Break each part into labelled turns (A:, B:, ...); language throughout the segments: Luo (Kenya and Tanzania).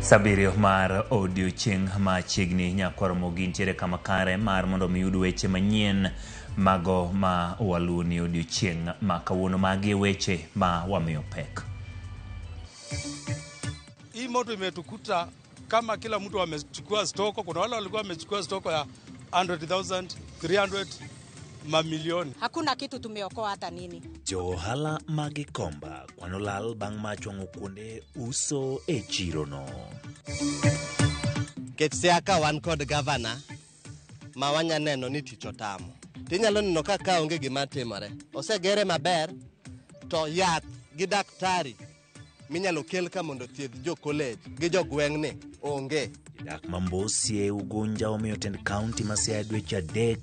A: Sabirio mar odiochieng' machiegni nyakwar Ramogi nitiere kama kare mar mondo mi yud weche manyien mago ma waluwoni odiochieng' ma kawuono. Magi e weche ma wamiyo pek.
B: Hii moto imetukuta kama kila mtu amechukua stoko. Kuna wale walikuwa wamechukua stoko ya 100,000, 300, mamilioni.
C: Hakuna kitu tumeokoa hata nini.
A: Jo ohala mag Gikomba kwano lal bang' mach wang'o kuonde uso e chirono.
D: Nikech Siaya wan kod gavana ma wanya neno ni tich otamo. Tinyalo neno ka ka onge gima timore. Osegere maber to yath gi daktari minyalo kel ka mondo othiedh jo college gi jo gweng'ni onge.
A: Jodak ma Mbosie Ugunja omiyo tend kaunti ma Siaya dweche 3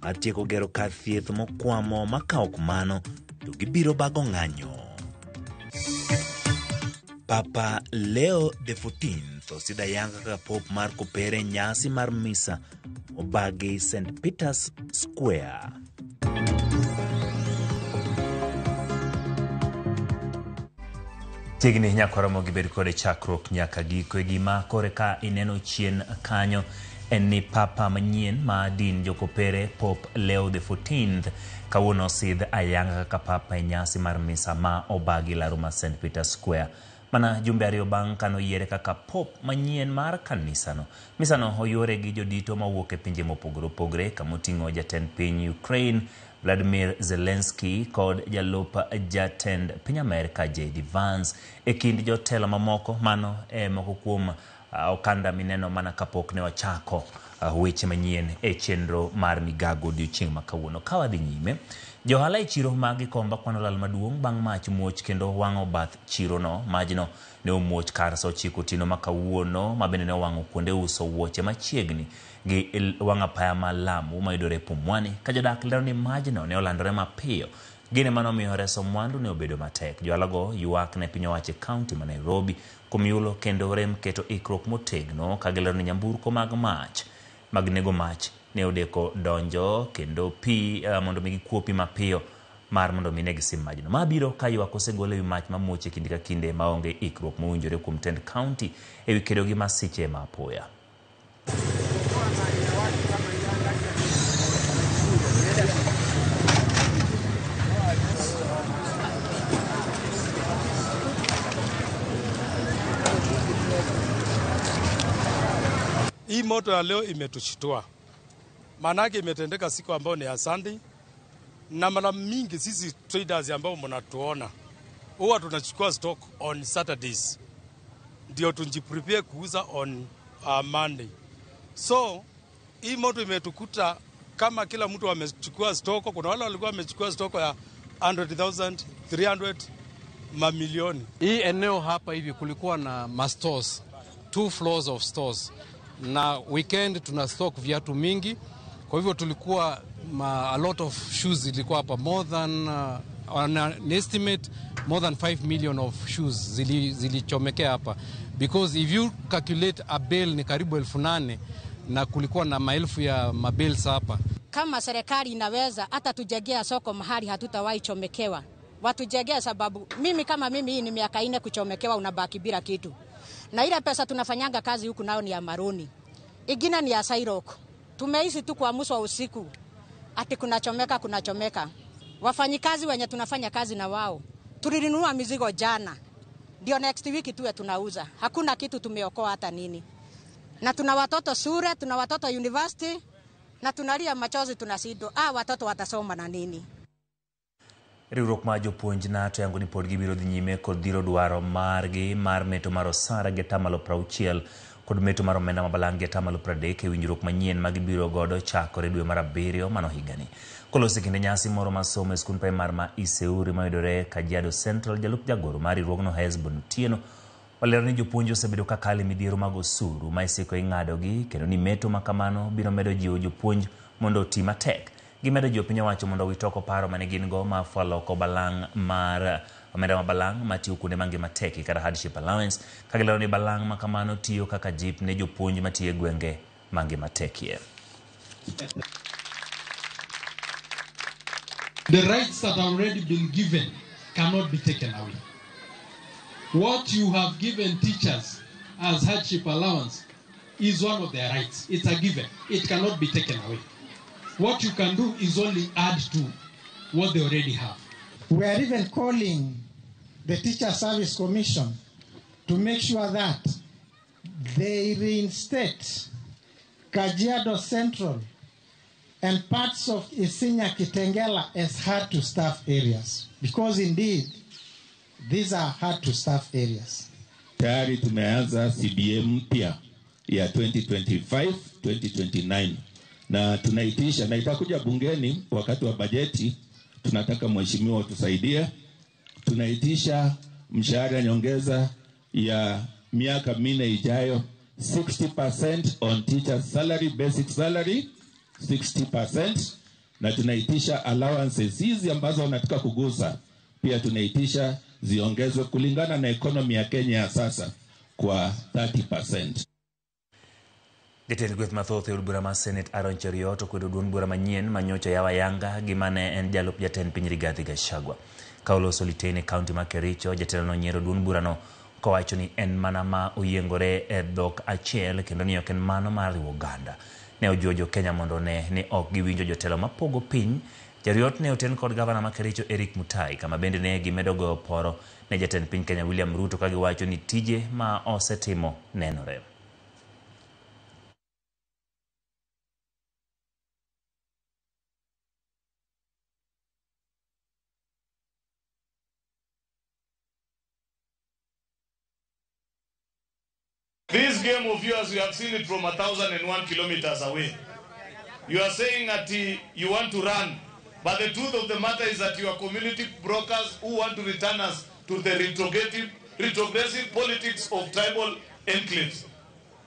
A: mar tieko gero kar thieth mokwamo ma ka ok mano to gibiro bago ng'anyo. Papa Leo the 14th osidho ayanga kaka Pope mar Kopere e nyasi mar misa obagi St. Peter's Square. Chiegni nyakwar Ramogi bed kode chakruok nyaka giko. E gima kore ka ineno chien kanyo en ni Papa manyien ma din jokopere Pope Leo the 14th kawuono osidh ayanga kaka Papa e nyasi mar misa ma obagi laro mar St. Peter's Square. Mana jumbe 2 bang' kanoyiere kaka Pope manyien mar kanisano. Misano oyuore gi jodito mawuok e pinje mopogore opogore kamoting'o jatend piny Ukraine Vladimir Zelensky kod jalup jatend piny Amerka JD Vance e kind jotelo mamoko. Mano e moko kuom okanda mineno mana kapok ne wachako weche manyien e chenro mar migago odiochieng' ma kawuono. Ka wadhi nyime, johala e chiro mag Gikomba kwano lal maduong' bang' mach muoch kendo wang'o bath chirono. Majno ne omuoch kar saa 9 otieno ma kawuono, ma bende ne owang'o kuonde uso wuoche machiegni gi wang' apaya ma Lamu mayudore Pumwani, ka jodak lero ni majno ne olandore mapiyo. Gine manomiyo reso mwandu ne obedo matek. Johalago ywak ne piny owacho e kaunti ma Nairobi kuom yulo kendo rem keto ikruok motegno, ka gilero ni nyamburko mag mach mag nego mach ne odeko donjo kendo pi mondo mi gikuo pi mapiyo mar mondo mi ne gisim majno. Ma biro ka ywak osegol ewi mach mamuoch e kinde ka kinde maonge ikruok mowinjore kuom tend kaunti ewi kedo gi masiche ma apoya.
B: Hii moto ya leo imetushitua. Maanake imetendeka siku ambayo ni ya Sunday. Na mara mingi sisi traders ambao mnatuona huwa tunachukua stock on Saturdays ndio tujiprepare kuuza on Monday. So hii moto imetukuta kama kila mtu amechukua stock. Kuna wale walikuwa wamechukua stock ya 100,000, 300, mamilioni.
E: Hii eneo hapa hivi kulikuwa na ma stores, 2 floors of stores. Na weekend tuna stock viatu mingi, kwa hivyo tulikuwa a lot of shoes zilikuwa hapa, more than on an estimate more than 5 million of shoes zilichomekea hapa, because if you calculate a bale ni karibu 8,000 na kulikuwa na maelfu ya mabales hapa.
C: Kama serikali inaweza hata tujengea soko mahali hatutawahi chomekewa, watujengea, sababu mimi kama mimi hii ni miaka 4 kuchomekewa, unabaki bila kitu. Na ile pesa tunafanyanga kazi huku nao ni ya maroni, ingine ni ya Sairok. Tumeishi tu kuamshwa usiku ati kunachomeka, kunachomeka. Wafanyikazi wenye tunafanya kazi na wao tulinunua mizigo jana, ndio next week tuwe tunauza. Hakuna kitu tumeokoa hata nini. Na tuna watoto shule, tuna watoto university, na tunalia machozi, tunashindwa watoto watasoma na nini.
A: Riwruok mar jopuonj NATO yango ni pod gibiro dhi nyime kod dhiro dwaro margi mar meto mar osara gi 60% kod meto mar omenda ma balang' gi 30% e winjruok manyien ma gibiro godo chakore dwe mar 7 mano higani. Koloso e kinde nyasi moro mar somo e skund primar ma Iseuri mayudore Kajiado Central, jalup jagoro mar riwruogno Hesbon Otieno olero ni jopuonj osebedo ka kalo e midhiero mag osuru ma isiko ing'adogi, kendo ni meto ma kamano biro medo jiwo jopuonj mondo oti matek. Gimedo jiwo piny owacho mondo owit oko paro mane gin go mar fwalo oko balang' mar omenda ma balang' matiyo kuonde mangima tek kata hardship allowance, ka gilero ni balang' ma kamano tiyo kaka jip ne jopuonj matiyo e gwenge mangima tekie.
F: The rights that have already been given cannot be taken away. What you have given teachers as hardship allowance is one of their rights. It's a given. It cannot be taken away. What you can do is only add to what they already have.
G: We are even calling the Teacher Service Commission to make sure that they reinstate Kajiado Central and parts of Isinya Kitengela as hard to staff areas, because indeed these are hard to staff areas.
H: Tayari tumeanza CBA mpya ya 2025 2029 na tunaitisha na itakuja bungeni wakati wa bajeti. Tunataka mheshimiwa tusaidie. Tunaitisha mshahara nyongeza ya miaka 4 ijayo, 60% on teacher salary, basic salary 60%, na tunaitisha allowances hizi ambazo wanataka kugusa pia tunaitisha ziongezwe kulingana na economy ya Kenya ya sasa kwa 30%.
A: Jatend gweth mathoth e od bura mar Senate Aaron Cheruiyot okwedo duond bura manyien manyocha yawa yanga gima ne en jalup jatend piny Rigathi Gachagua. Ka oloso Litein e kaunti ma Kericho, jatelo nonyiero duond burano kowacho ni en mana ma oyiengore e dhok achiel kendo ni ok en mano mar riwo oganda. Ne ojiwo jo Kenya mondo one ni ok giwinjo jotelo mapogo piny. Cheruiyot ne oten kod gavana ma Kericho Eric Mutai, kama bende ne gimedo goyo poro ne jatend piny Kenya William Ruto ka giwacho ni tije ma osetimo nenore.
I: This game of yours, you have seen it from 1,001 kilometers away. You are saying that you want to run, but the truth of the matter is that you are community brokers who want to return us to the retrogressive politics of tribal enclaves,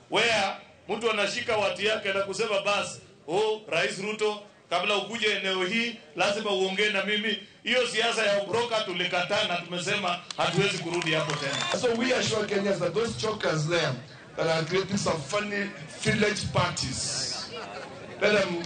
I: where mtu anashika watu yake na kusema basi, oh, Rais Ruto, kabla ukuje eneo hii lazima uongee na mimi. Hiyo siasa ya broker tulikataa na tumesema hatuwezi kurudi hapo tena.
J: So we assure Kenyans that those chokers there that are creating some funny village parties, let them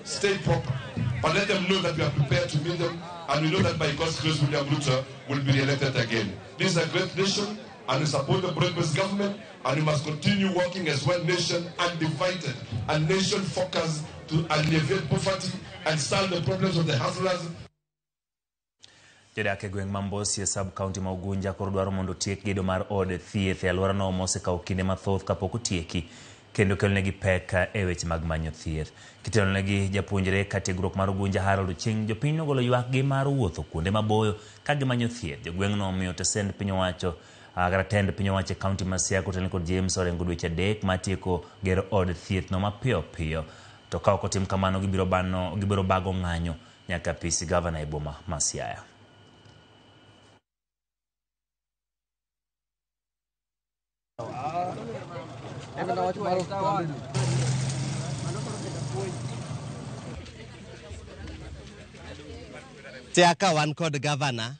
J: stay proper, but let them know that we are prepared to meet them, and we know that by God's grace William Ruto will be re-elected again. This is a great nation, and we support the broad-based government, and we must continue working as one nation, undivided, a nation focused to alleviate poverty and solve the problems of the hustlers.
A: Jodak e gweng' ma Mbosi e sub county ma Ugunja koro dwaro mondo otiek gedo mar od thieth e alworano mosekawo kinde mathoth kapok otieki kendo kelonegi pek e weche mag manyo thieth. Kitelonegi japuonjre ka tiegruok mar Ugunja Harold Ochieng', jopiny nogolo ywakgi mar wuotho kuonde maboyo ka gimanyo thieth. Jogweng'no omiyo tesend piny owacho kata tend piny owacho e kaunti ma Siaya kotelne kod James Orengo dweche 3 mar tieko gero od thieth no mapiyo piyo. To ka ok otim kamano gibiro bago ng'anyo nyaka apis gavana e boma ma Siaya.
D: Siaya ka wan kod gavana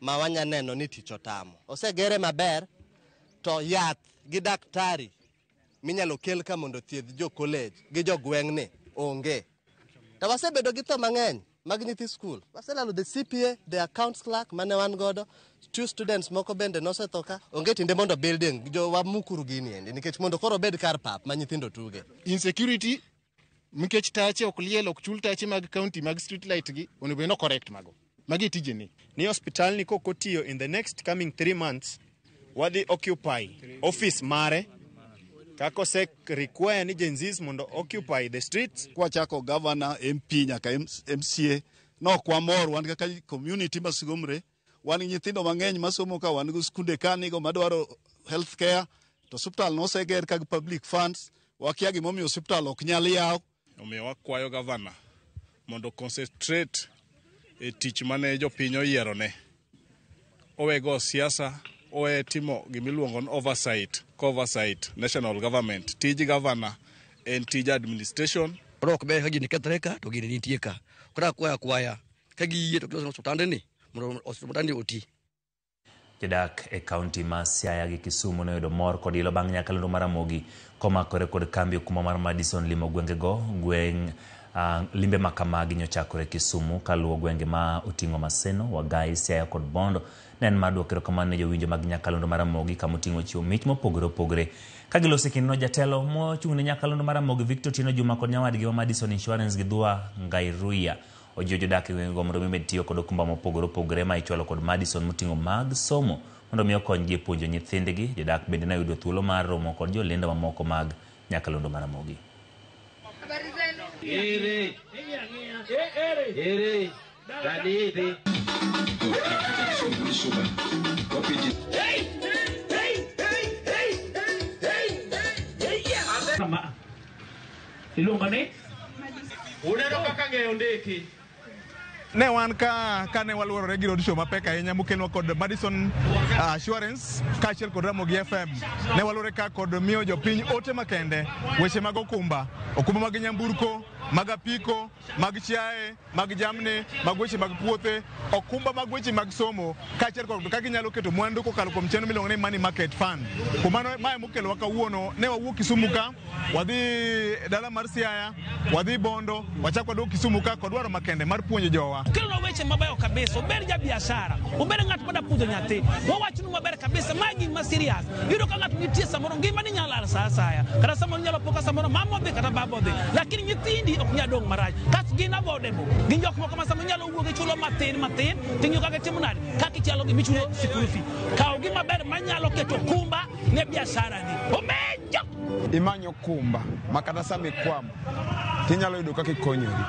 D: ma wanya neno ni tich otamo. Osegere maber to yath gi daktari minyalo kel ka mondo thiedh jo college gi jo gweng'ni onge. To wasebedo gi tho mang'eny mag nyithi skul. Waselalo the CPA, the accounts clerk mane wan godo, 2 students moko bende nosetho ka. Onge tinde mondo building jo wamukuru gini endi nikech mondo koro obed kar pap ma nyithindo tuge.
K: Insecurity nikech tache ok liel, ok chul tache mag county mag street light gi onego bed no correct mago. Magi tijeni.
L: Ni hospital ni kok otiyo in the next coming 3 months wadhi occupy office mare kako se require ni Gen Zs mondo occupy the streets.
M: Kwachako governor, MP nyaka MCA no kwamor wan kaka community ma Sigomre, wan gi nyithindo mang'eny masomo ka, wan gi skunde ka nigo madwaro health care, to osiptal noseger ka gi public funds, wakia gimomiyo osiptal ok nyal yaw.
N: Omiyo wakwayo governor mondo concentrate e tich mane jopiny oyierone. Owego siasa, owe timo gimiluongo ni oversight, oversight national government. Tij governor en tij administration.
O: Koro ok ber ka gini kethre ka to gini nitie ka. Koro akwayo akwaya ka giyie to giloso osiptandeni mondo osiptandni oti.
A: Jodak e kaunti ma Siaya gi Kisumu noyudo mor kod ilo bang' nyakalondo mar Ramogi komakore kod kambi okumba mar Madison limo gwengego. Gweng' Limbe makamagi nyochakore Kisumu kaluwo gwenge ma oting'o Maseno, Wagai, Siaya kod Bondo. Ne en mar duoko erokamano ne jowinjo mag nyakalondo mar Ramogi kamoting'o chiwo mich mopogore opogore. Ka giloso e kindeno jatelo mochung' ne nyakalondo mar Ramogi Victor Otieno Juma kod nyawadgi wa Madison Insurance gi Dhua Ngairuya ojiwo jodak e gwengego mondo mi omed tiyo kod okumba mopogore opogore ma ichwalo kod Madison moting'o mag somo mondo mi okonygi e puonjo nyithindgi. Jodak bende ne oyudo thuolo mar romo kod jolendo mamoko mag nyakalondo mar Ramogi.
P: Ere. Ere. Dadi.
Q: Iluongo ni? Uneno kaka ng'eyo ndiki.
R: Ne wan ka kane waluorore gi roadshow mapek ahinya mokelnwa kod Madison Assurance kaachiel kod Ramogi FM. Ne waluorore ka kod miyo jopiny ote makende, weche mag okumba, okumba mag nyamburko, mag apiko, mag chiaye, mag jamni, mag weche mag puothe, okumba mag weche mag somo, kaachiel kod kaka ginyalo keto mwandu kokalo kuom chenro miluongo ni Money Market Fund. Kuom mano mae mokelowa kawuono, ne wawuok Kisumu ka, wadhi dala mar Siaya, wadhi Bondo, wachak waduog Kisumu ka kod dwaro makende mar puonjo jowa.
Q: Kelonwa weche mabeyo kabisa, obed ja biashara, obed ng'at mada puonjo nyathi, wawachnu maber kabisa, ma gima serious. Iyudo ka ng'ato nitie samoro ngimani nyalo lal sa asaya, kata samoro nyalo po ka samoro mama odhi kata baba odhi, lakini nyithindi ok nyal dong' marach. Kasto gin affordable, gin jok moko ma samoro nyalo wuok ichulo mathin mathin, ting'iyo kaka itimo nade, kaka ichalo gima ichulo school fee. Kaw gima ber manyalo keto kumba ne biashara ni. Omejo!
S: Imanyo kumba ma kata sama ikwamo tinyalo yudo kaka ikonyori.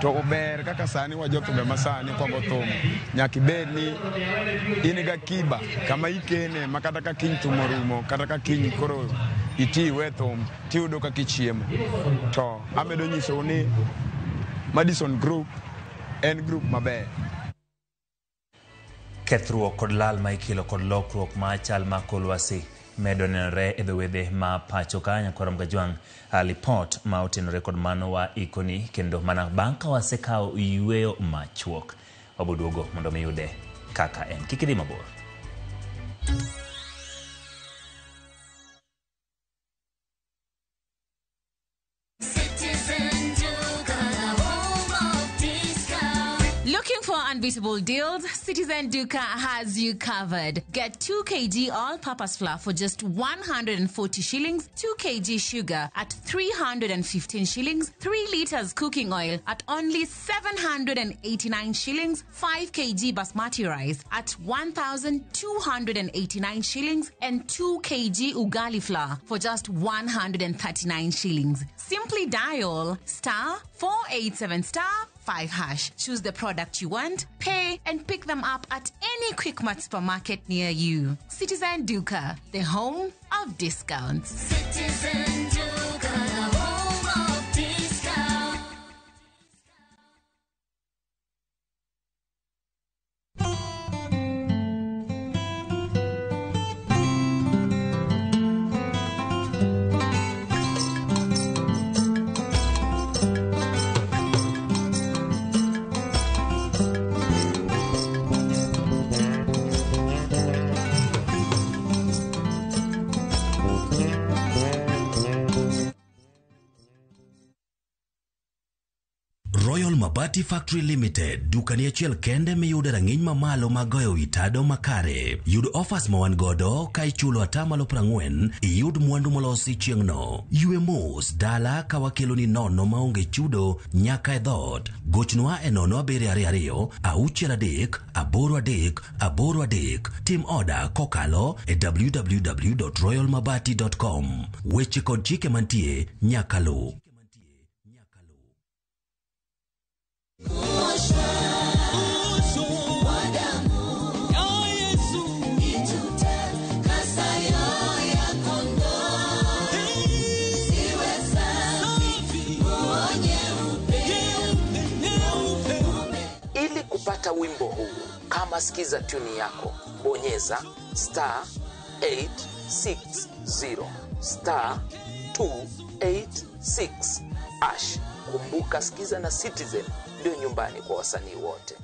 S: To ber kaka sani wajothumbe masani kwago thum, nyaka ibed ni in gi akiba kama ikene ma kata ka kiny thum orumo, kata ka kiny koro iti iwe thum, tiyudo kaka ichiemo. To amedo nyisou ni Madison Group en group maber.
A: Kethruok kod lal ma ikelo kod lokruok ma chal mar kor lwasi medo nenore e dho wedhe ma pacho ka. Nyakwar Mgajwang' lipot ma otenore kod mano wa ikoni kendo mana bang' ka wasekawo yweyo machuok. Waboduogo mondo mi yude kaka en. Kik idhi mabor.
T: Looking for unbeatable deals? Citizen Duka has you covered. Get 2 kg all-purpose flour for just 140 shillings, 2 kg sugar at 315 shillings, 3 liters cooking oil at only 789 shillings, 5 kg basmati rice at 1,289 shillings, and 2 kg ugali flour for just 139 shillings. Simply dial star 487 star 5 hash. Choose the product you want, pay, and pick them up at any Quickmart supermarket near you. Citizen Duka, the home of discounts.
U: Citizen Duka, the home of discounts.
V: Royal Mabati Factory Limited, dukani achiel kende miyude rang'iny mamalo mag goyo wi tado makare. Yud offers ma wan godo ka ichulo 40% iyud mwandu molosi chieng'no. Ywe mos dala ka wakeloni nono maonge chudo nyaka e dhoot. Gochnwa e 0722 63 83 83. Tim oda kokalo e www.royalmabati.com. Weche kod chike mantie nyaka luw.
W: Ili kupata wimbo huu kama sikiza tuni yako, bonyeza star 860 star 286 hash. Kumbuka, sikiza na Citizen ndio nyumbani kwa wasanii wote.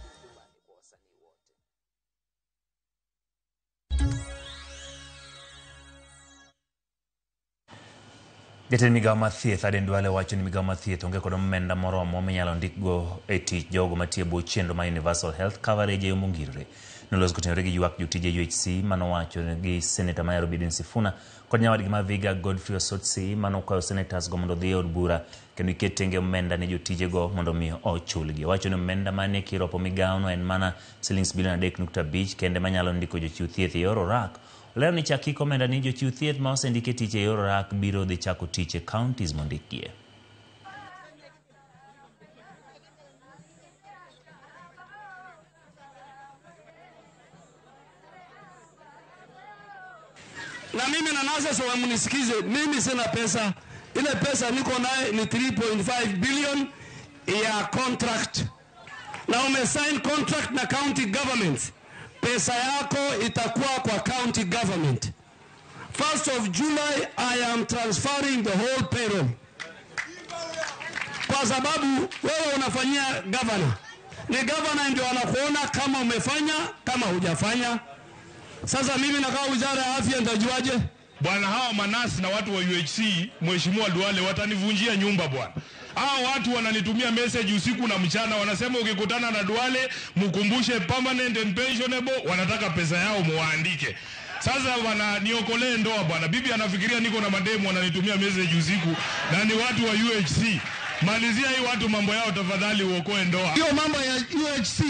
A: Jatend migao mar thieth Aden Duale wacho ni migao mar thieth onge kod omenda moromo minyalo ndikgo e tich jogo matiyo e bwo chenro mar Universal Health Coverage e yo mongirore. Noloso kotenore gi ywak jotije UHC manowacho gi seneta ma Nairobi Edwin Sifuna kod nyawadgi ma Vihiga Godfrey Osotsi manokwayo senators go mondo odhi e od bura kendo giket tenge omenda ne jotijego mondo mi ochulgi. Owacho ni omenda mane kiropo migawono en mana silings bilion 3.5 kende manyalo ndiko jochiw thieth e yor orak. Olero ni chak hik omenda ni jochiw thieth ma osendik e tich e yor orak biro dhi chako tich e counties mondikgie.
B: Na mimi na nurses wamnisikize, mimi sina pesa. Ile pesa niko naye ni 3.5 billion ya contract, na umesign contract na county government, pesa yako itakuwa kwa county government. 1st of July I am transferring the whole payroll, kwa sababu wewe unafanyia governor, ni governor ndio anakuona kama umefanya kama hujafanya. Sasa mimi nakaa wizara ya afya nitajuaje?
E: Bwana, hawa manasi na watu wa UHC, Mheshimiwa Duale, watanivunjia nyumba bwana. Hawa watu wananitumia message usiku na mchana, wanasema ukikutana na Duale mkumbushe permanent and pensionable, wanataka pesa yao muwaandike. Sasa bwana, niokolee ndoa bwana. Bibi anafikiria niko na mademu wananitumia message usiku na ni watu wa UHC. Malizia hii watu mambo yao tafadhali, uokoe ndoa.
B: Hiyo mambo ya UHC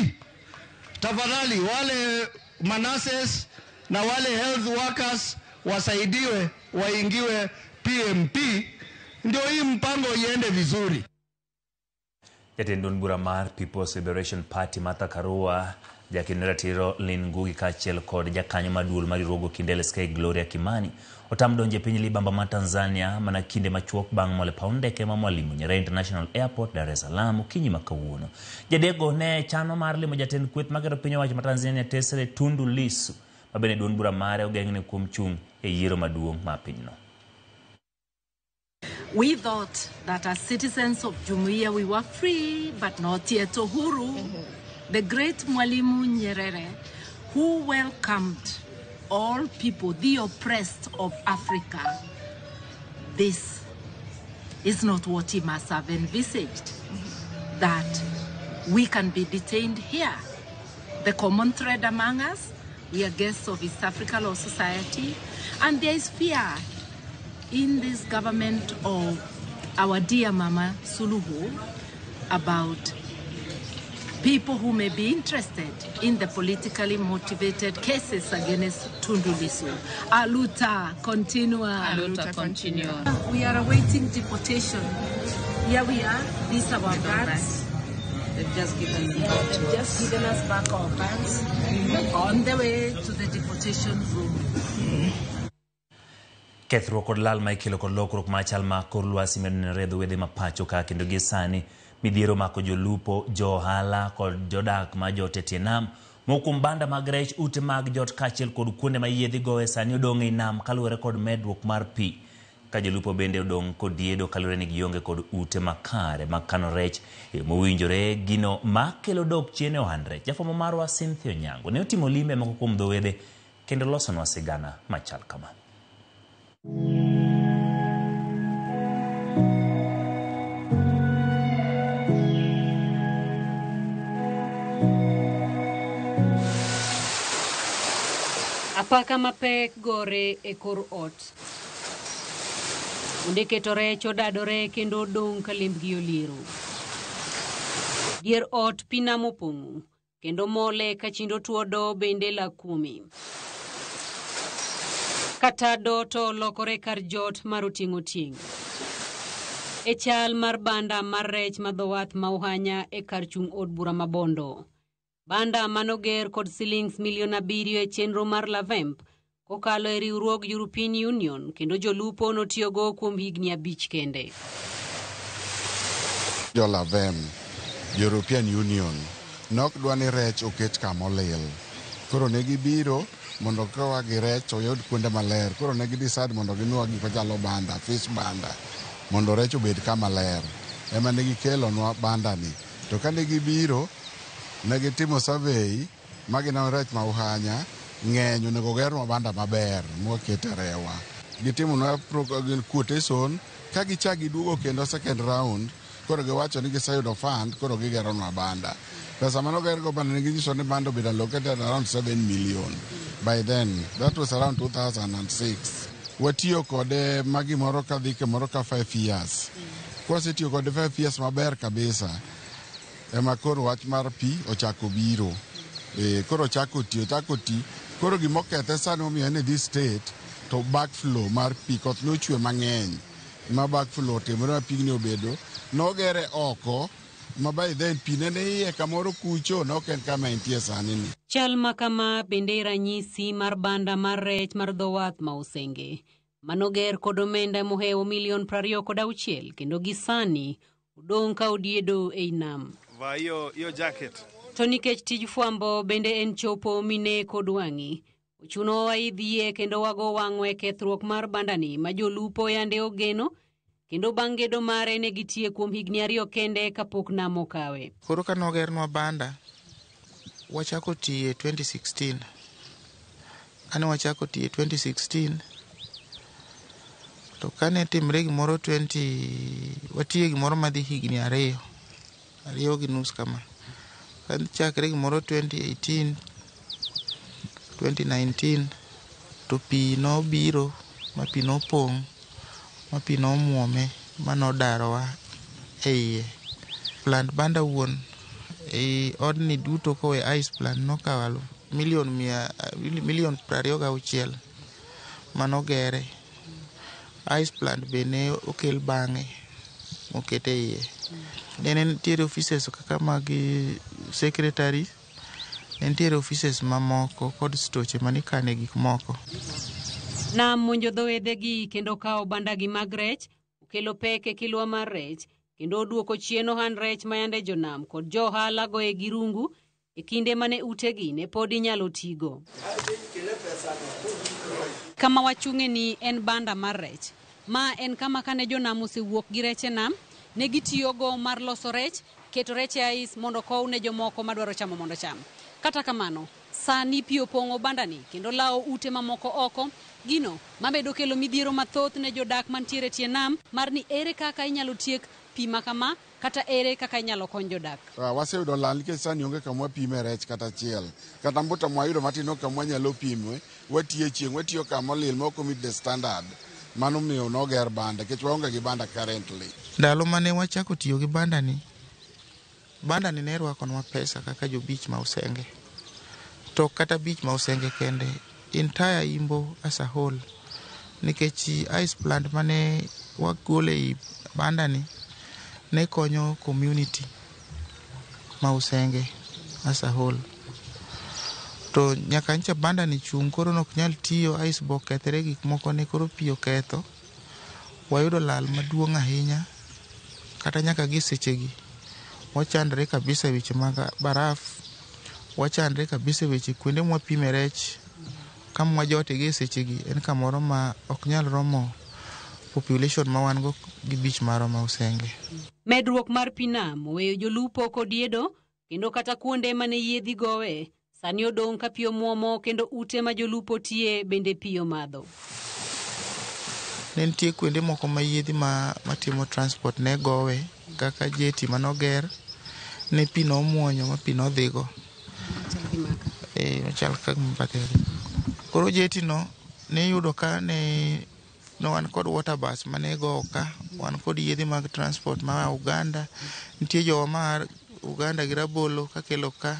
B: tafadhali, wale manases na wale health workers wasaidiwe, waingiwe PMP, ndio hii mpango iende vizuri.
A: Jatend duond bura mar People's Liberation Party Martha Karua, jakin ratiro Lynn Ngugi kaachiel kod jakanyo mar duol mar riwruogo kind LSK Gloria Kimani otam donjo e piny libamba ma Tanzania mana kinde machuok bang' mwalo e paw ndeke ma Mwalimu Nyerere International Airport, Dar es Salaam okinyi ma kawuono. Jadego ne chano mar limo jatend kweth maketo piny owacho ma Tanzania tesre Tundu Lissu ma bende duond bura mare ogeng'ne kuom chung' e yiero maduong' ma pinyno.
P: We thought that as citizens of Jumuiya we were free, but not yet uhuru. The great Mwalimu Nyerere, who welcomed all people, the oppressed of Africa, this is not what he must have envisaged, that we can be detained here. The common thread among us, we are guests of East Africa Law Society, and there is fear in this government of our dear Mama Suluhu about people who may be interested in the politically motivated cases against Tundu Lissu. Aluta continua.
X: Aluta continua.
P: We are awaiting deportation. Here we are. These are our bags.
X: They've just given them back to
P: They've just
X: us.
P: given us back our bags. On the way to the deportation room.
A: Kethruok kod lal ma ikelo kod lokruok mar chal mar kor lwasi medo nenore e dho wedhe ma pacho ka kendo gie sani midhiero omako jolupo, jo ohala kod jodak ma jot e tie nam. Moko kuom banda mag rech, ute mag jot kaachiel kod kuonde ma yiedhi gowe sani odong' ei nam kaluwore kod medruok mar pi. Ka jolupo bende odong' kod diedo kaluwore ni gionge kod ute makare mag kano rech e yo mowinjore, gino makelo dok chien e ohand rech. Jafwambo marwa Cynthia Onyango ne otimo limbe moko kuom dho wedhe kendo losonwa sigana machal kama.
Y: Apaka mapek gore e kor ot. Kuonde keto rech odadore kendo odong' ka lembgi oliero. Dier ot pi nam opong'o kendo mole ka chindo tuodo bende lak kuome. Kata do to olokore kar jot mar otieng' otieng'. E chal mar banda mar rech ma dho wath ma Uhanya e kar chung' od bura ma Bondo. Banda manoger kod silings milion 7 e chenro mar Lavemp kokalo e riwruog European Union kendo jolupo notiyogo kuom higni 5 kende.
Z: Jo Lavem, European Union, nok dwa ni rech oket kamolil. Koro ne gibiro mondo kawa gi rech oyud kuonde maler. Koro ne gidecide mondo gimiwa gik machalo banda, fish banda, mondo rech obed kama ler. Ema ne gikelonwa banda ni. To kane gibiro, ne gitimo survey ma gineno rech ma Uhanya ng'eny, onego gernwa banda maber mwakete rewa. Gitimonwa quotation ka gichak giduogo kendo second round koro giwacho ni giseyudo fund koro gigeronwa banda. Pesa manogergo banda ne ginyiso ni banda obedo allocated around 7 million by then. That was around 2006. Watiyo kode ma gimoro kadhi kamoro ka 5 years. Kwasetiyo kode 5 years maber kabisa, ema koro wach mar pi ochako biro. Koro ochako ti, ochako ti. Koro gimokethe sani momiyo en e this state to backflow mar pi koth nochwe mang'eny ma backflow otimore ma pigni obedo nogere oko ma by then pi ne ni iye kamoro kucho ne ok en kama entie sani ni.
Y: Chal ma kama bende ranyisi mar banda mar rech mar dho wath ma Usenge manoger kod omenda mohewo milion 26 kendo gi sani odong' ka odiedo ei nam.
C: Vaa hiyo hiyo jacket.
Y: To nikech tij fwambo bende en chopo mine kod wang'i, ochuno waidh yie kendo wago wang'wa e kethruok mar bandani ma jolupo yande ogeno kendo bang' gedo mare ne gitie kuom higni 2 kende kapok nam okawe.
F: Koro ka nogernwa banda, wachako tiye 2016. Kane wachako tiye 2016, to kane timre gimoro 20, watiye gimoro madhi higni 2, 2.5 kama. Chakre gimoro 2018, 2019, to pi nobiro ma pi nopong' ma pi nomuome ma nodarowa e iye. Plant banda wuon ei odni duto kowe ice plant nokawo milion 26 manogere. Ice plant be ne okel bang'e moket e iye. Ne nitiere offices kaka mag secretary, ne nitiere offices mamoko kod stoche manikane gik moko.
Y: Nam monjo dho wedhegi kendo kawo bandagi mag rech, okelo pek e kilwa mar rech, kendo oduoko chien ohand rech ma yande jonam kod jo ohala goye gi rungu e kinde mane utegi ne pod inyalo tigo. Kama wachung'e ni en banda mar rech. Ma en kama kane jonam osewuok gi rech e nam, ne gitiyogo mar loso rech, keto rech e ice mondo kow ne jomoko madwaro chamo mondo cham. Kata kamano, sani pi opong'o bandani kendo lawo ute mamoko oko, gino mamedo kelo midhiero mathoth ne jodak mantiere tie nam mar ni ere kaka inyalo tiek pi ma kama kata ere kaka inyalo kony jodak.
Z: Waseyudo lal nikech sani onge kama wapime rech kata achiel. Kata mbuta mwayudo matin ok kama wanyalo pime, watiyo e chieng', watiyo kama olil ma ok meet the standard. Mano miyo noger banda nikech waonge gi banda currently.
F: Ndalo mane wachako tiyo gi bandani, bandani ne rwakonwa pesa kaka jobich ma Usenge. To kata beach ma Usenge kende, entire Imbo as a whole. Nikech ice plant mane wagolo ei bandani ne konyo community ma Usenge as a whole. To nyaka ncha bandani chung' koro nok nyal tiyo, ice bo okethre, gik moko ne koro pi oketho. Wayudo lal maduong' ahinya, kata nyaka gi sechegi wachandre kabisa e weche mag baraf, wachandre kabisa e weche kuonde mwapime rech. Kama wajote gi sechegi en kamoro ma ok nyal romo population ma wan go gi beach marwa ma Usenge.
Y: Medruok mar pi nam oweyo jolupo kod yiedo kendo kata kuonde mane yiedhi gowe sani odong' ka pi omuomo kendo ute ma jolupo tiye bende pi omadho.
F: Ne nitie kuonde moko ma yiedhi matimo transport ne gowe kaka jeti manoger ne pi nomuonyo ma pi nodhigo. Machal ka bathe. Koro jeti no ne iyudo ka ne wan kod water bus mane gowo ka, wan kod yiedhi mag transport ma Uganda, nitie jowa ma Uganda gi rabolo kakelo ka,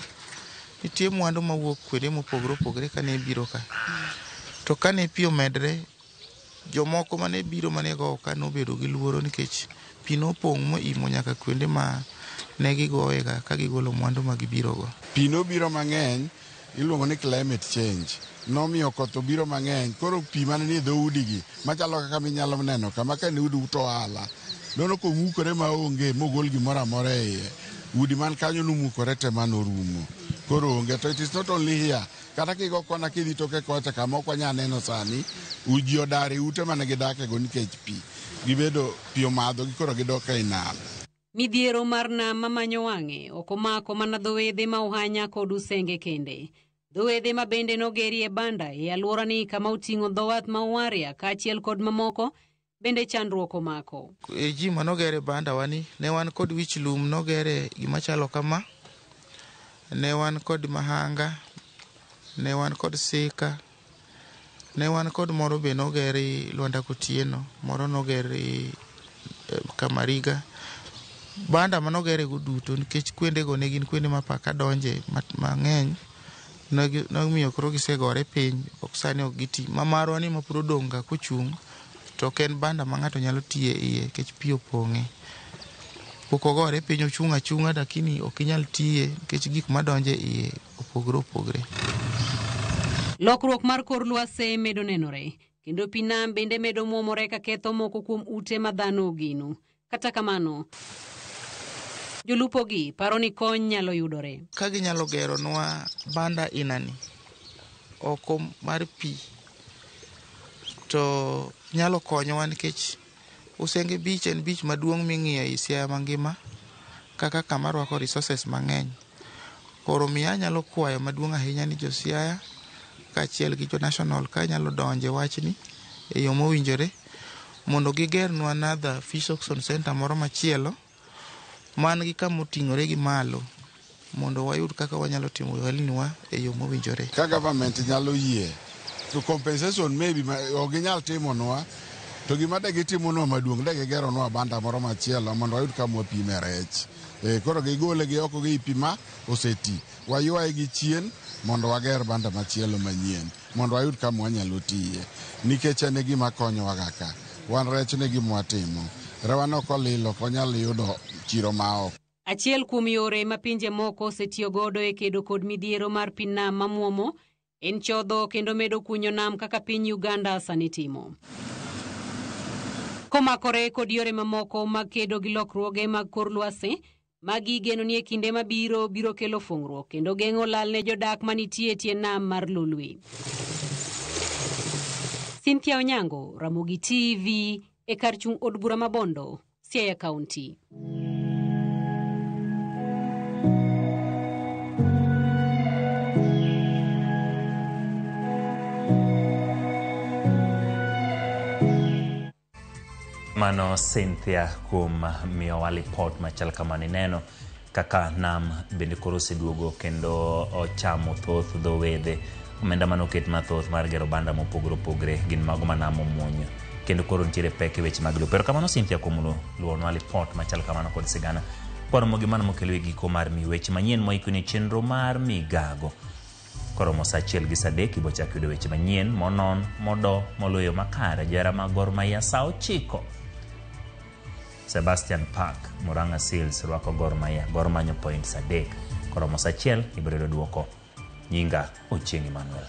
F: nitie mwandu mawuok kuonde mopogore opogore kane biro ka. To kane pi omedre, jomoko mane biro mane gowo ka nobedo gi luoro nikech pi nopong' moimo nyaka kuonde ma ne gigowe ga ka gigolo mwandu ma gibirogo.
Z: Pi nobiro mang'eny, iluongo ni climate change. Nomiyo koth obiro mang'eny, koro pi mane nie dhoudigi machalo kaka minyalo neno kama ka ne udi uto ohala. Nono komukore maonge mogol gimoro amora e iye. Udi man kanyo nomukore te manorumo. Koro onge. To it is not only here. Kata kigo kona kidhi toke kocha kama ok wanyal neno sani, ji odar e ute mane gidakego nikech pi. Gibedo pi omadho gi koro gidok ei nam.
Y: Midhiero mar nam mamanyo wang'e ok omako mana dho wedhe ma Uhanya kod Usenge kende. Dho wedhe ma bende nogerie banda e alworani kama oting'o dho wath ma Owaria kaachiel kod mamoko bende chandruok omako.
F: E ji manogere banda wani ne wan kod wich lum nogere gima chalo kama, ne wan kod mahanga, ne wan kod sika, ne wan kod moro be nogeri Lwanda Kotieno, moro nogeri Kamariga. Banda manogere go duto nikech kuendego ne gin kuende ma paka donje mang'eny nomiyo koro gisegore piny ok sani ok giti. Ma marwa ni mapod odong' ga kochung' to ok en banda ma ng'ato nyalo tiye iye nikech pi opong'e. Pok ogore piny ochung' achung'a lakini ok inyal tiye nikech gik madonje iye opogore opogore.
Y: Lokruok mar kor lwasi medo nenore kendo pi nam bende medo muomore ka ketho moko kuom ute ma dhano ogeno. Kata kamano, jolupogi paro ni kony nyalo yudore.
F: Ka ginyalo geronwa banda inani oko mar pi to nyalo konyowa nikech Usenge Beach en beach maduong' ming'iyo ei Siaya mangima kaka kama rwako resources mang'eny. Koro miyo anyalo kwayo maduong' ahinya ni jo Siaya kaachiel gi jo national ka nyalo donje wachni e yo mowinjore mondo gigernwa another fish auction center moro machielo man gi kama oting'ore gi malo mondo wayud kaka wanyalo timo ohelniwa e yo mowinjore.
Z: Ka government nyalo yie to compensation maybe ok ginyal timonwa to gima de gitimonwa maduong' de gigeronwa banda moro machielo mondo wayud kama wapime rech. Koro gigole gi oko gi pi ma oseti waywaye gi chien mondo wager banda machielo manyien mondo wayud kama wanyalo tiye nikech en e gima konyowa ga ka wan rech ne gima watimo rewa ok olil ok wanyal yudo chiro ma oko.
Y: Achiel kuom yore ma pinje moko osetiyo godo e kedo kod midhiero mar pi nam mamuomo en chodho kendo medo kunyo nam kaka piny Uganda sani timo. Komakore kod yore mamoko mag kedo gi lokruoge mag kor lwasi, magi igeno ni e kinde mabiro biro kelo fung'ruok kendo geng'o lal ne jodak manitie e tie nam mar Lolwe. Cynthia Onyango, Ramogi TV, e kar chung' od bura ma Bondo, Siaya County.
A: Mano Cynthia kuom miyowa lipot machal kamano ineno kaka nam bende koro oseduogo kendo ochamo thoth dho wedhe. Omenda mane oket mathoth mar gero banda mopogore opogore gin mago ma nam omuonyo kendo koro nitiere pek e weche mag lupo. Erokamano Cynthia kuom luwonwa lipot machal kamano kod sigana. Kwaromo gi mano mokelo e giko mar mi weche manyien moikoni e chenro mar migago. Koromo saa achiel gi saa adek ibo chak yudo weche manyien monon, modo, moloyo makare. Johera mag Gor Mahia saa 9. Sebastian Park, Murang'a Seals rwako Gor Mahia. Gor manyo points 3. Koromo saa 1 ibiro yudo duoko. Nyinga Ochieng' Emmanuel.